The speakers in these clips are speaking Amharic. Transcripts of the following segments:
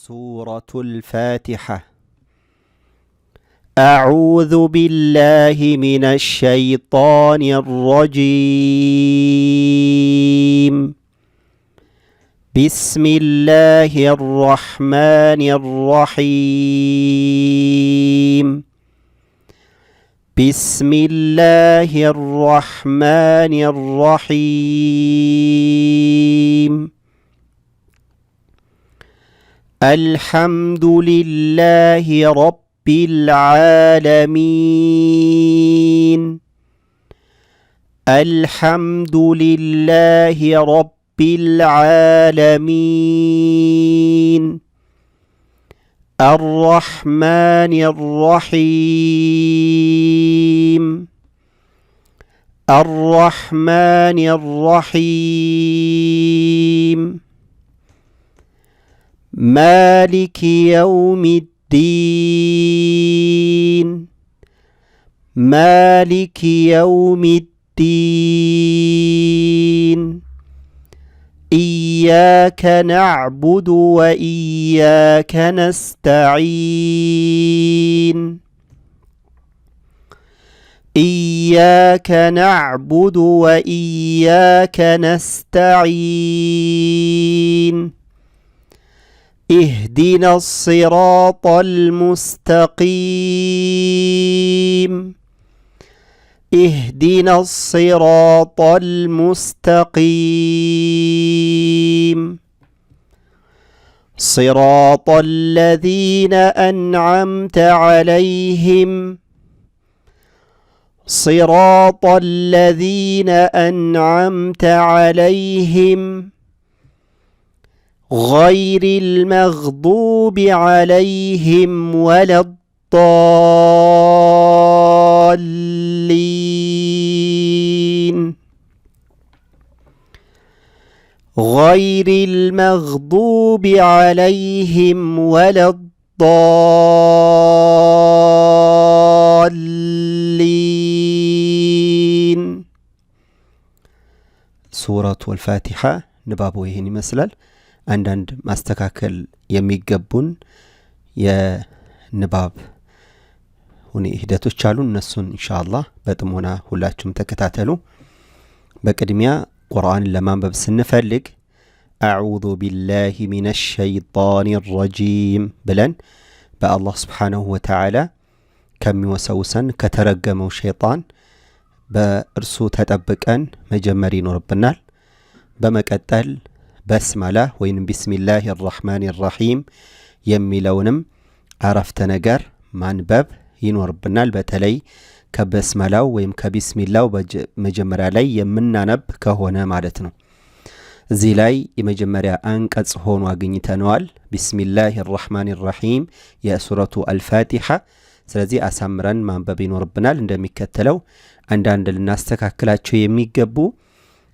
سورة الفاتحة. أعوذ بالله من الشيطان الرجيم. بسم الله الرحمن الرحيم. بسم الله الرحمن الرحيم. الحمد لله رب العالمين. الحمد لله رب العالمين. الرحمن الرحيم. الرحمن الرحيم. مالك يوم الدين. مالك يوم الدين. إياك نعبد وإياك نستعين. إياك نعبد وإياك نستعين. اهدنا الصراط المستقيم. اهدنا الصراط المستقيم. صراط الذين أنعمت عليهم. صراط الذين أنعمت عليهم غير المغضوب عليهم ولا الضالين. غير المغضوب عليهم ولا الضالين. ሱረቱ አልፋቲሓ ንባቡ ይህን ይመስላል። አንዳንድ ማስተካከል የሚገቡን የንባብ ሂደቶች አሉ። እነሱን ኢንሻአላህ በጥሞና ሁላችሁም ተከታተሉ። በቅድሚያ ቁርአንን ለማንበብ ስንፈልግ أعوذ بالله من الشيطان الرجيم ብለን በአላህ سبحانه وتعالى ከሚወሰውሰን ከተረገመው ሸይጣን በእርሱ ተጠብቀን መጀመር ይኖርብናል። በመቀጠል በስመላ ወይም بسم الله الرحمن الرحيم የሚለውንም አረፍተ ነገር ማንበብ ይኖርብናል። በተለይ ከበስመላው ወይም ከቢስሚላው መጀመሪያ ላይ የምናነብ ከሆነ ማለት ነው። እዚህ ላይ የመጀመሪያ አንቀጽ ሆኖ አግኝተነዋል። بسم الله الرحمن الرحيم የሱረቱ አልፋቲሓ። ስለዚህ አሳምረን ማንበብ ይኖርብናል። እንደሚከተለው አንዳንድ ልናስተካክላቸው የሚገቡ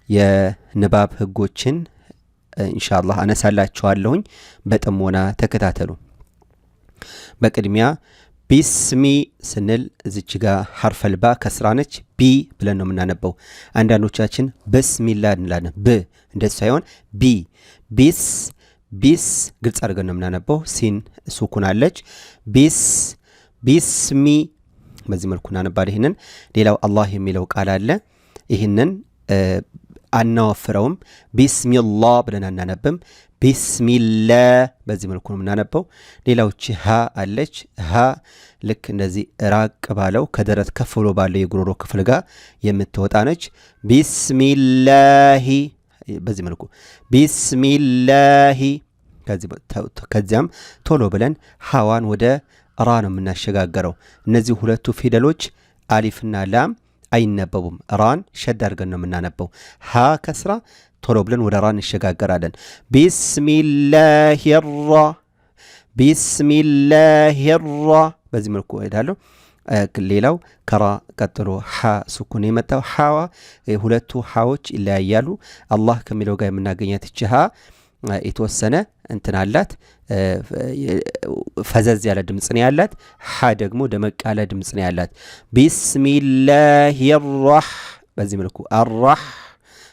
የንባብ ህጎችን ኢንሻአላህ አነሳላችኋለሁኝ። በጥሞና ተከታተሉ። በቅድሚያ ቢስሚ ስንል እዚች ጋ حرف الباء ከስራ ነች። ቢ ብለን ነው የምናነበው። አንዳንዶቻችን ብስሚላ እንላለን። ብ እንደዚህ ሳይሆን ቢ፣ ቢስ፣ ቢስ ግልጽ አድርገን ነው የምናነበው። ሲን ሱኩን አለች። ቢስ፣ ቢስሚ በዚህ መልኩ እናነባል። ይህንን ሌላው አላህ የሚለው ቃል አለ። ይህንን አናወፍረውም። ቢስሚላህ ብለን አናነብም። ቢስሚላ በዚህ መልኩ ነው የምናነበው። ሌላዎች ሀ አለች። ሀ ልክ እንደዚህ ራቅ ባለው ከደረት ከፍ ብሎ ባለው የጉሮሮ ክፍል ጋር የምትወጣ ነች። ቢስሚላሂ በዚህ መልኩ ቢስሚላሂ። ከዚያም ቶሎ ብለን ሀዋን ወደ ራ ነው የምናሸጋገረው። እነዚህ ሁለቱ ፊደሎች አሊፍና ላም አይነበቡም። ራን ሸድ አድርገን ነው የምናነበው። ሀ ከስራ ቶሎ ብለን ወደ ራ እንሸጋገራለን። ቢስሚላሂ ራ፣ ቢስሚላሂ ራ በዚህ መልኩ እሄዳለሁ። ሌላው ከራ ቀጥሎ ሓ ሱኩን የመጣው ሓዋ ሁለቱ ሓዎች ይለያያሉ። አላህ ከሚለው ጋር የምናገኛት እች ሀ የተወሰነ እንትን አላት፣ ፈዘዝ ያለ ድምፅ ነው ያላት። ሓ ደግሞ ደመቅ ያለ ድምፅ ነው ያላት። ቢስሚላሂ ራህ በዚህ መልኩ አራህ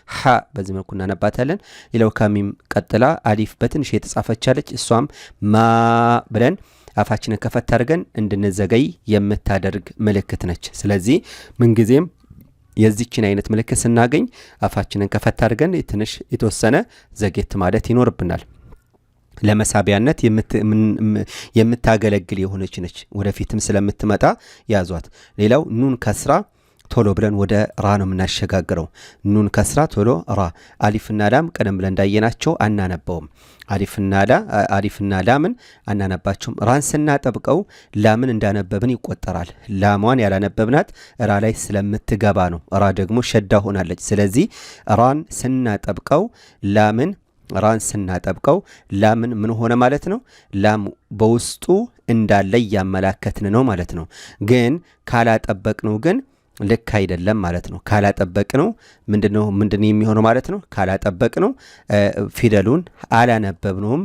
ሐ በዚህ መልኩ እናነባታለን። ሌላው ከሚም ቀጥላ አሊፍ በትንሽ የተጻፈች አለች። እሷም ማ ብለን አፋችንን ከፈት አድርገን እንድንዘገይ የምታደርግ ምልክት ነች። ስለዚህ ምንጊዜም የዚችን አይነት ምልክት ስናገኝ አፋችንን ከፈት አድርገን ትንሽ የተወሰነ ዘጌት ማለት ይኖርብናል። ለመሳቢያነት የምታገለግል የሆነች ነች። ወደፊትም ስለምትመጣ ያዟት። ሌላው ኑን ከስራ ቶሎ ብለን ወደ ራ ነው የምናሸጋግረው። ኑን ከስራ ቶሎ ራ። አሊፍና ላም ቀደም ብለን እንዳየናቸው አናነበውም። አሊፍና ላምን አናነባቸውም። ራን ስናጠብቀው ላምን እንዳነበብን ይቆጠራል። ላሟን ያላነበብናት ራ ላይ ስለምትገባ ነው። ራ ደግሞ ሸዳ ሆናለች። ስለዚህ ራን ስናጠብቀው ላምን ራን ስናጠብቀው ላምን ምን ሆነ ማለት ነው? ላም በውስጡ እንዳለ እያመላከትን ነው ማለት ነው። ግን ካላጠበቅነው ግን ልክ አይደለም ማለት ነው። ካላጠበቅነው ምንድነው የሚሆነው ማለት ነው? ካላጠበቅነው ፊደሉን አላነበብነውም፣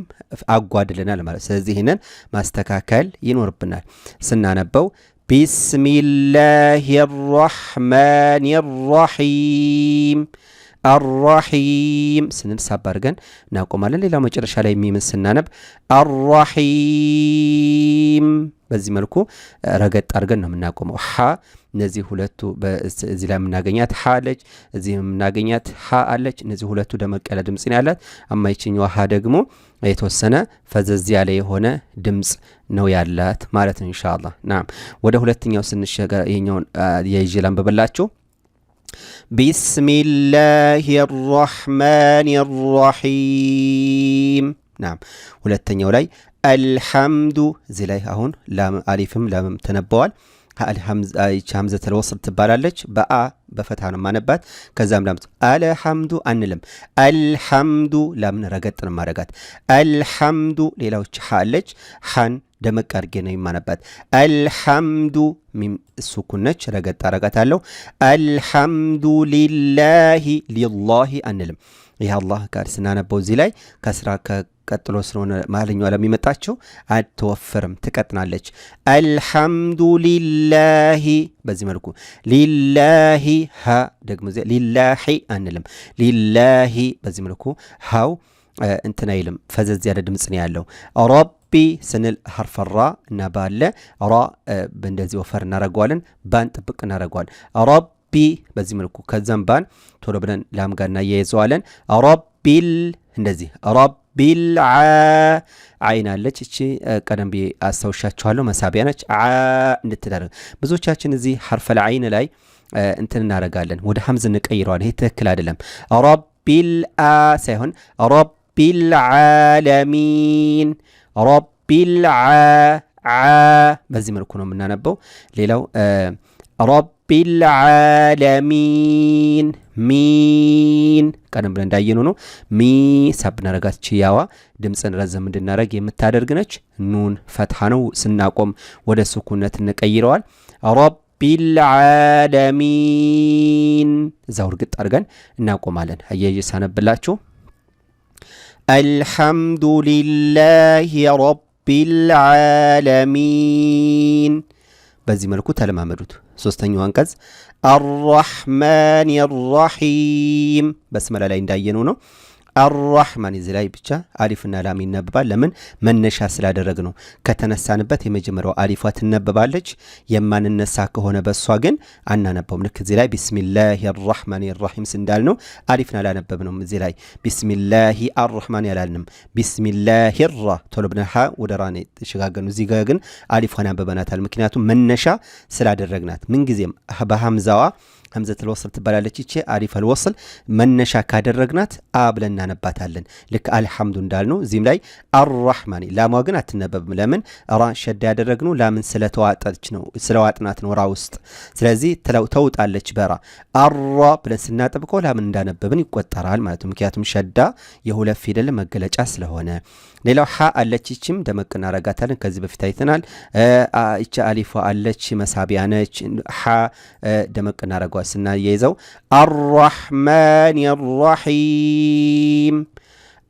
አጓድለናል ማለት። ስለዚህ ይህንን ማስተካከል ይኖርብናል። ስናነበው بسم الله الرحمن الرحيم الرحيم ስንል ሳብ አድርገን እናቆማለን። ሌላው መጨረሻ ላይ ሚምን ስናነብ الرحيم በዚህ መልኩ ረገጥ አድርገን ነው የምናቆመው። ሐ እነዚህ ሁለቱ እዚህ ላይ የምናገኛት ሐ አለች፣ እዚህ የምናገኛት ሐ አለች። እነዚህ ሁለቱ ደመቅ ያለ ድምፅ ነው ያላት። አማይችኛዋ ሐ ደግሞ የተወሰነ ፈዘዝ ያለ የሆነ ድምፅ ነው ያላት ማለት ነው። ኢንሻአላህ ናም ወደ ሁለተኛው ስንሸጋገር ይሄኛውን የይዤ ላንብብላችሁ። بسم الله الرحمن الرحيم ናም ሁለተኛው ላይ الحمد እዚህ ላይ አሁን አሊፍም ላምም ተነበዋል። همزة الوصل ትባላለች። በአ በፈትሃ ነው ማነባት። ከዛም ላም الحمد አንልም። الحمد ላምን ረገጥ ነው ማረጋት። الحمد ሌላዎች ሐ አለች። ሐን ደመቅ አድርጌ ነው የማነባት። الحمد ሚም ሱኩን ነች፣ ረገጥ አረጋታለሁ። الحمد لله لله አንልም። ይህ አላህ ጋር ስናነበው እዚህ ላይ ከስራ ቀጥሎ ስለሆነ መሀለኛዋ ለሚመጣቸው አትወፍርም፣ ትቀጥናለች። الحمد لله በዚህ መልኩ لله ሀ ደግሞ لله አንልም። لله በዚህ መልኩ ሃው እንትን አይልም፣ ፈዘዝ ያለ ድምፅ ነው ያለው። رب ስንል حرف را እና ባለ ራ እንደዚህ ወፈር እናደርገዋለን። ባን ጥብቅ እናደርገዋለን። رب በዚህ መልኩ ከዛም ባን ቶሎ ብለን ላም ጋር እናያይዘዋለን። رب ال እንደዚህ رب ال ዓይን አለች። እቺ ቀደም ብዬ አስታውሻችኋለሁ፣ መሳቢያ ነች። ዓ እንድትደረግ ብዙዎቻችን እዚህ حرف العين ላይ እንትን እናደርጋለን፣ ወደ ሐምዝ እንቀይረዋለን። ይሄ ትክክል አይደለም። رب ال ሳይሆን رب العالمين رب ዓ በዚህ መልኩ ነው የምናነበው። ሌላው رب العالمين ሚን ቀደም ብለን እንዳየነው ነው። ሚ ሳብ እናረጋት ችያዋ ድምፅን ረዘም እንድናረግ የምታደርግ ነች። ኑን ፈትሐ ነው። ስናቆም ወደ ስኩነት እንቀይረዋል። رب العالمين እዛው እርግጥ አድርገን እናቆማለን። አያይዤ ሳነብላችሁ الحمد لله رب العالمين በዚህ መልኩ ተለማመዱት። ሶስተኛው አንቀጽ الرحمن الرحيم በስመላ ላይ እንዳየነው ነው። الرحمن እዚህ ላይ ብቻ አሊፍና ላም ይነበባል። ለምን መነሻ ስላደረግ ነው። ከተነሳንበት የመጀመሪያው አሊፏ ትነበባለች። የማንነሳ ከሆነ በእሷ ግን አናነበውም። ልክ እዚህ ላይ بسم الله الرحمن الرحيم እንዳልነው አሊፍን አላነበብነውም። እዚህ ላይ بسم الله الرحمن ያላልንም بسم الله ራ ቶሎ ብለን ሀ ወደ ራ ተሸጋገርን። እዚህ ጋር ግን አሊፏን አንብበናታል። ምክንያቱም መነሻ ስላደረግናት ምንጊዜም በሀምዛዋ همزة الوصل ትባላለች። ይቺ ألف الوصل መነሻ ካደረግናት አ ብለን እናነባታለን። ልክ الحمد እንዳልነው እዚህም ላይ الرحمن ላሟ ግን አትነበብም። ለምን ራ ሸዳ ያደረግነው ላምን ስለተዋጠች ነው ስለዋጥናት ነው ራ ውስጥ። ስለዚህ ተውጣለች በራ አራ ብለን ስናጠብቀው ላምን እንዳነበብን ይቆጠራል ማለት ነው። ምክንያቱም ሸዳ የሁለት ፊደል መገለጫ ስለሆነ። ሌላው ሀ አለች። ይችም ደመቅ እናረጋታለን። ከዚህ በፊት አይተናል። ይቺ አሊፏ አለች መሳቢያ ነች። ሀ ደመቅ እናረጓል ስናያይዘው الرحمن الرحيم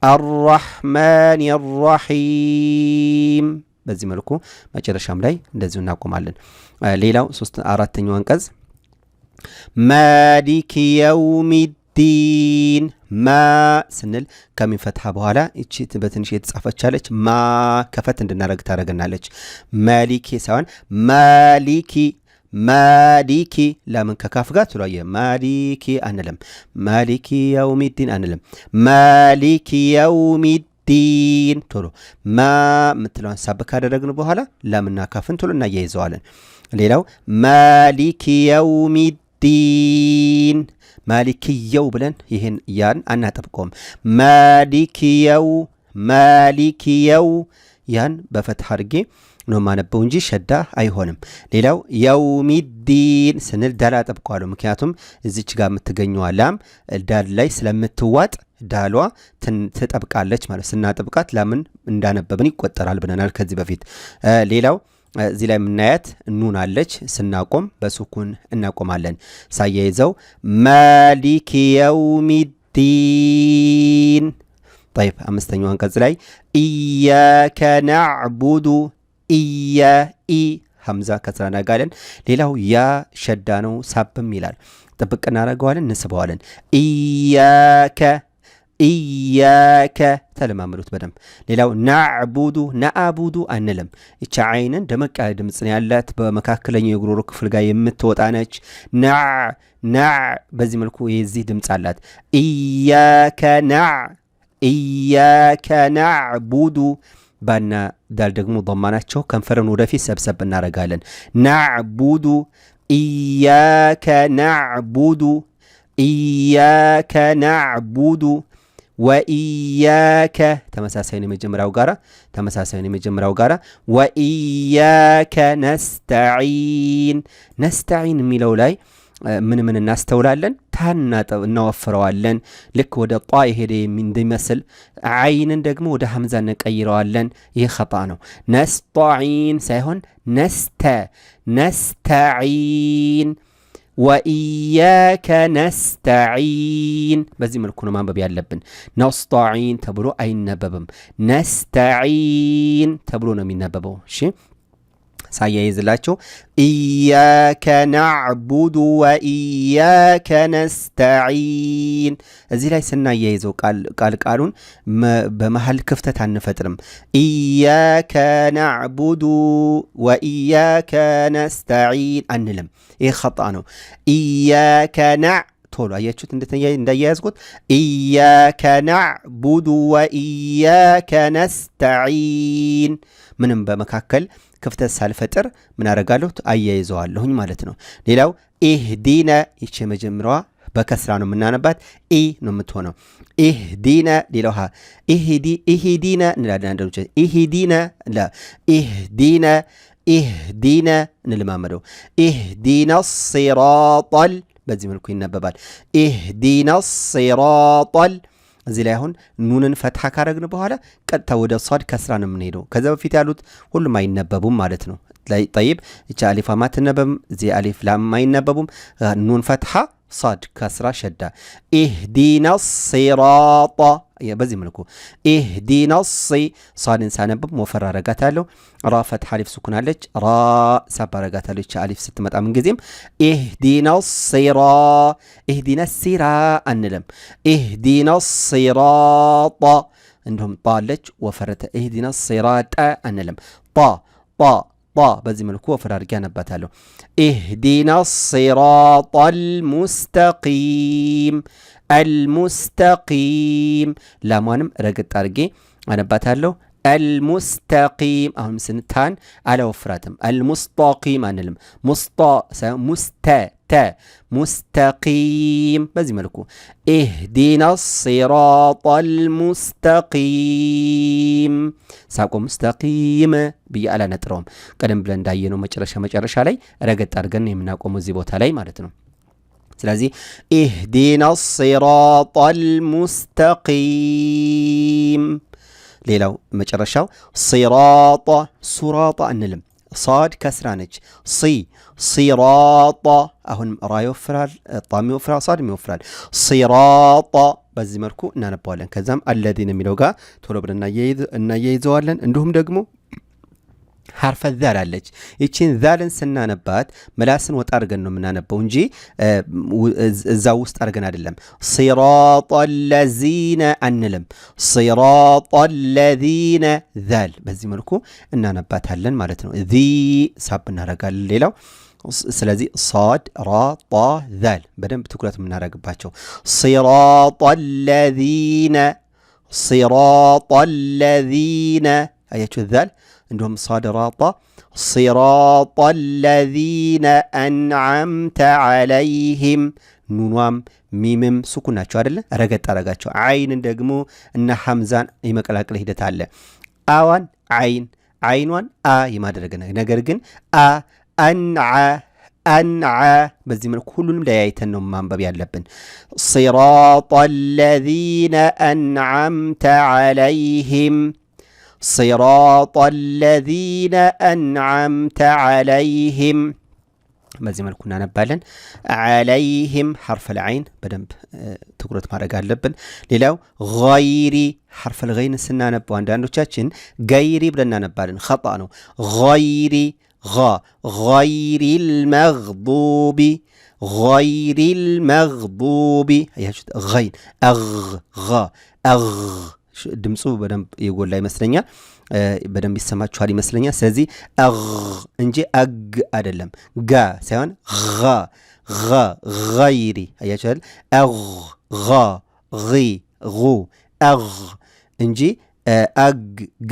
الرحمن الرحيم በዚህ መልኩ መጨረሻም ላይ እንደዚሁ እናቆማለን። ሌላው አራተኛው አንቀጽ مالك يوم الدين الدين። ما ስንል ከሚም ፈትሐ በኋላ ይቺ በትንሽ የተጻፈች አለች። ማ ከፈት እንድናደረግ ታደረግናለች። مالك ሳይሆን مالك مالك። ለምን ከካፍ ጋር ትሏየ مالك አንልም። مالك يوم الدين አንልም። مالك يوم الدين ቶሎ ما የምትለዋን ሳብ ካደረግን በኋላ ላምና ካፍን ቶሎ እናያይዘዋለን። ሌላው مالك يوم الدين مالك يو ብለን ይህን ያን አናጠብቀውም። مالك يو مالك يو ያን በፈትሐ አድርጌ ነው የማነበው እንጂ ሸዳ አይሆንም። ሌላው يوم الدين ስንል ዳል አጠብቀዋለሁ። ምክንያቱም እዚች ጋር የምትገኘዋ ላም ዳል ላይ ስለምትዋጥ ዳሏ ትጠብቃለች ማለት ስናጠብቃት ላምን እንዳነበብን ይቆጠራል ብለናል ከዚህ በፊት። ሌላው እዚህ ላይ የምናያት ኑን አለች። ስናቆም በሱኩን እናቆማለን። ሳያይዘው مالك يوم الدين። طيب አምስተኛው አንቀጽ ላይ إياك نعبد إيا ኢ ሀምዛ ከስራ እናጋለን። ሌላው ያ ሸዳ ነው፣ ሳብም ይላል። ጥብቅ እናደርገዋለን፣ እንስበዋለን። إياك إياك ተለማመዱት በደንብ። ሌላው نعبد نأبد አንልም። ይቻ አይንን ደመቅ ያለ ድምፅ ነው ያላት፣ በመካከለኛው የጉሮሮ ክፍል ጋር የምትወጣ ነች። نع نع በዚህ መልኩ የዚህ ድምፅ አላት። إياك نع إياك نعبد ባና ዳል ደግሞ ضማ ናቸው። ከንፈርን ወደፊት ሰብሰብ እናደርጋለን። نعبد إياك نعبد إياك نعبد وإياك ተመሳሳይ ነው የመጀመሪያው ጋራ ተመሳሳይ ነው የመጀመሪያው ጋራ وإياك نستعين نستعين የሚለው ላይ ምን ምን እናስተውላለን? ታናጠብ እናወፍረዋለን። ልክ ወደ ጣ የሄደ እንደሚመስል አይንን ደግሞ ወደ ሀምዛ እንቀይረዋለን። ይህ ኸጣ ነው። نسطعين ሳይሆን ነስተ نستعين وإياك نستعين። በዚህ መልኩ ነው ማንበብ ያለብን። نسطعين ተብሎ አይነበብም። نستعين ተብሎ ነው የሚነበበው። እሺ ሳያይዝላቸው إياك نعبد وإياك نستعين። እዚህ ላይ ስናያይዘው ቃል ቃሉን በመሀል ክፍተት አንፈጥርም። إياك نعبد وإياك نستعين አንልም። ይህ خطأ ነው። إياك نع ቶሎ አያችሁት እንዳያያዝኩት إياك نعبد وإياك نستعين ምንም በመካከል ክፍተት ሳልፈጥር ምን አደርጋለሁ? አያይዘዋለሁኝ ማለት ነው። ሌላው اهدنا ይቺ የመጀመሪያዋ በከስራ ነው የምናነባት፣ ኢ ነው የምትሆነው። اهدنا ሌላው ሀ اهدنا እንላለን። አንዳንዶች اهدنا لا اهدنا اهدنا እንልማመደው። اهدنا الصراط ال በዚህ መልኩ ይነበባል። اهدنا الصراط ال እዚህ ላይ አሁን ኑንን ፈትሐ ካረግን በኋላ ቀጥታ ወደ ሷድ ከስራ ነው የምንሄደው። ከዛ በፊት ያሉት ሁሉም አይነበቡም ማለት ነው። طيب እቻ አሊፍ አትነበብም። እዚህ አሊፍ ላም አይነበቡም። ኑን ፈትሐ ሷድ ከስራ ሸዳ اهدنا الصراط በዚህ መልኩ اهدنا الص ሷድን ሳነብብ ወፈር አረጋታለሁ። ራ ፈትሐ አሊፍ ሱኩን አለች። ራ ሳብ አረጋታለሁ። ይቻ አሊፍ ስትመጣ ምን ጊዜም اهدنا الصرا اهدنا السرا አንልም። اهدنا الصراط እንዲሁም ጣ አለች ወፈረተ اهدنا الصراط አንልም። ጣ ጣ ጣ በዚህ መልኩ ወፈር አድርጌ አነባታለሁ። اهدنا الصراط المستقيم المستقيم ላሟንም ረግጥ አድርጌ አነባታለሁ። المستقيم አሁን ስንታን አላወፍራትም። المسطقيم አንልም። ሙስጣ ሳይሆን ሙስተ ተ مستقيم በዚህ መልኩ اهدنا الصراط المستقيم ሳቆ مستقيم ብዬ አላነጥረውም። ቀደም ብለን እንዳየነው መጨረሻ መጨረሻ ላይ ረገጥ አድርገን የምናቆመው እዚህ ቦታ ላይ ማለት ነው። ስለዚህ اهدنا الصراط المستقيم። ሌላው መጨረሻው صراط ሱራጣ አንልም። ሷድ ከስራ ነች። ሲ صراط አሁን ራ ይወፍራል፣ ጣም ይወፍራል፣ ሷድም ይወፍራል። صراط በዚህ መልኩ እናነባዋለን። ከዛም الذين የሚለው ጋር ቶሎ ብለን እናያይዘዋለን። እንዲሁም ደግሞ حرف ذال አለች። ይቺን ዛልን ስናነባት ምላስን ወጣ አድርገን ነው የምናነበው እንጂ እዛ ውስጥ አድርገን አይደለም። صراط الذين አንልም። صراط الذين ذال በዚህ መልኩ እናነባታለን ማለት ነው። ዚ ሳብ እናደርጋለን። ሌላው ስለዚህ صاد راء طاء ذال በደንብ ትኩረት የምናደርግባቸው صراط الذين صراط الذين አያችሁ ذال እንዲሁም صاد راء طاء صراط الذين أنعمت عليهم ኑኗም ሚምም سكون ናቸው አደለ? ረገጥ አረጋቸው። ዓይንን ደግሞ እና ሐምዛን የመቀላቀል ሂደት አለ። አዋን ዓይን ዓይኗን አ የማድረግ ነገር ግን አ አንዓ አንዓ በዚህ መልኩ ሁሉንም ለያይተን ነው ማንበብ ያለብን። صراط الذين أنعمت عليهم صراط الذين أنعمت عليهم በዚህ መልኩ እናነባለን። عليهم حرف العين በደንብ ትኩረት ማድረግ አለብን። ሌላው غير حرف الغين ስናነበው አንዳንዶቻችን ገይሪ ብለን እናነባለን። خطأ ነው። غير غير المغضوب غير المغضوب አያችሁት? ገይን አግ አግ ድምፁ በደንብ የጎላ ይመስለኛል። በደንብ ይሰማችኋል ይመስለኛል። ስለዚህ አግ እንጂ አግ አይደለም፣ ጋ ሳይሆን ጋ ጋ غير አያችኋል። አግ ጋ ጊ ጉ አግ እንጂ አግ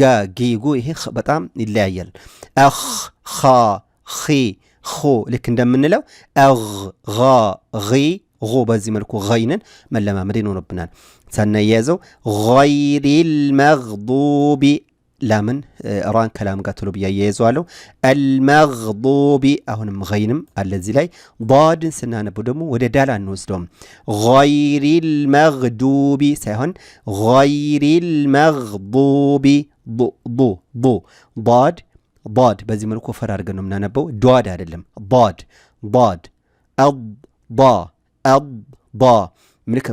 ጋ ጊ ጉ ይሄ በጣም ይለያያል። አኽ ኻ ኺ ኹ ልክ እንደምንለው አግ ጋ ጊ ጉ በዚህ መልኩ ገይንን መለማመድ ይኖርብናል። ሳናያይዘው غير المغضوب ላምን ራን ከላም ጋር ቶሎ ብዬ አያይዘዋለሁ። المغضوب አሁንም ገይንም አለ እዚህ ላይ። ዳድን ስናነበው ደግሞ ወደ ዳል አንወስደውም። غير المغدوب ሳይሆን غير المغضوب ቡ ቡ ዳድ ዳድ በዚህ መልኩ ወፈር አድርገን ነው የምናነበው። ዷድ አይደለም። ዳድ ዳድ አድ ዳ አድ ዳ ልክ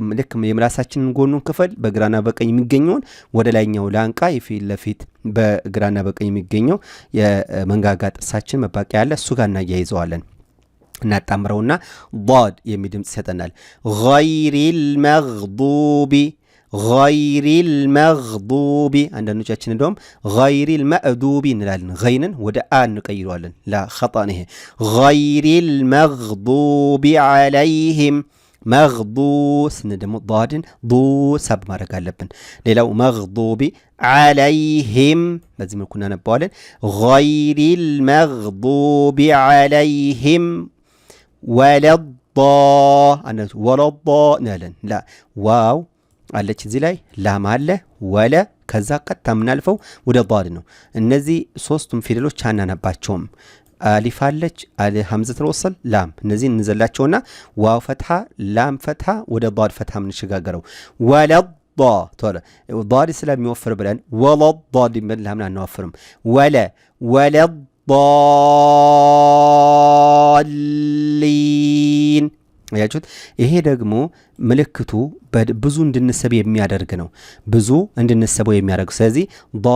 የምላሳችንን ጎኑን ክፍል በግራና በቀኝ የሚገኘውን ወደ ላይኛው ላንቃ የፊት ለፊት በግራና በቀኝ የሚገኘው የመንጋጋ ጥርሳችን መባቂያ ያለ እሱ ጋር እናያይዘዋለን። እናጣምረውና ዳድ የሚል ድምፅ ይሰጠናል። غير المغضوب غير المغضوب። አንዳንዶቻችን እንደውም غير المأدوب እንላለን። ገይንን ወደ አ እንቀይረዋለን። لا خطأ ይሄ። غير المغضوب عليهم መግዱ ስንል ደግሞ ዳድን ዱ ሳብ ማድረግ አለብን። ሌላው مغضوب عليهم በዚህ መልኩ እናነባዋለን። غير المغضوب عليهم ولا الض ولا الض እንላለን። لا واو አለች እዚህ ላይ ላም አለ ولا ከዛ ቀጥታ የምናልፈው ወደ ዳድ ነው። እነዚህ ሶስቱም ፊደሎች አናነባቸውም። አሊፍ አለች፣ همزة الوصل፣ ላም እነዚህን እንዘላቸውና واو فتحة፣ لام فتحة ወደ ዳድ فتحة የምንሸጋገረው ولا الض ዳድ ስለሚወፍር ብለን ولا الض ብለን ላምን አናወፍርም። ولا ولا الضالين አያችሁት? ይሄ ደግሞ ምልክቱ ብዙ እንድንስብ የሚያደርግ ነው። ብዙ እንድንስበው የሚያደርግ ስለዚህ ዳ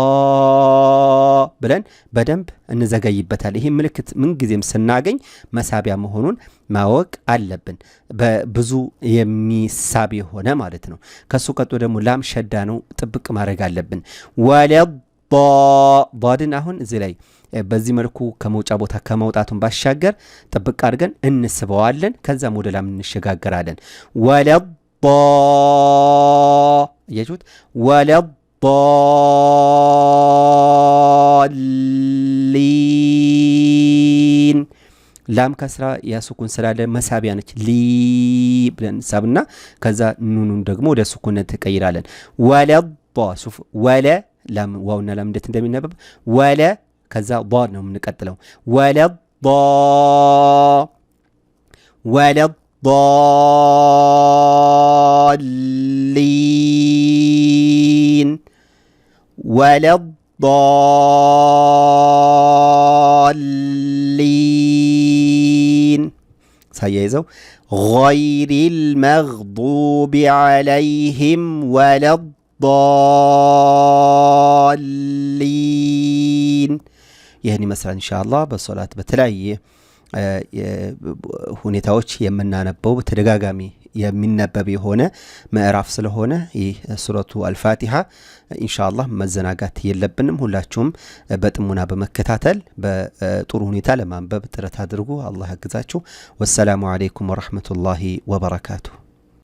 ብለን በደንብ እንዘገይበታል። ይሄ ምልክት ምንጊዜም ስናገኝ መሳቢያ መሆኑን ማወቅ አለብን። በብዙ የሚሳብ የሆነ ማለት ነው። ከሱ ቀጥሎ ደግሞ ላም ሸዳ ነው፣ ጥብቅ ማድረግ አለብን። ወለ ዳድን አሁን እዚህ ላይ በዚህ መልኩ ከመውጫ ቦታ ከመውጣቱን ባሻገር ጥብቅ አድርገን እንስበዋለን። ከዛም ወደ ላም እንሸጋገራለን። ወለ እያችሁት ወለ ضالين ላም ከስራ ያ سكون ስላለ መሳቢያ ነች። ሊ ብለን ሳብና ከዛ ኑኑን ደግሞ ወደ سكون ነት ትቀይራለን። ولا ولا ላም ዋውና ላም እንዴት እንደሚነበብ ولا ከዛ ዷ ነው የምንቀጥለው። ولا الض ولا الضالين ولا الضالين ሳያይዘው غير المغضوب عليهم ولا الضالين። ይህን ይመስላል ኢንሻአላህ። በሶላት በተለያየ ሁኔታዎች የምናነበው በተደጋጋሚ የሚነበብ የሆነ ምዕራፍ ስለሆነ ይህ ሱረቱ አልፋቲሃ ኢንሻአላህ መዘናጋት የለብንም። ሁላችሁም በጥሞና በመከታተል በጥሩ ሁኔታ ለማንበብ ጥረት አድርጉ። አላህ ያግዛችሁ። ወሰላሙ አለይኩም ወረሕመቱላሂ ወበረካቱሁ።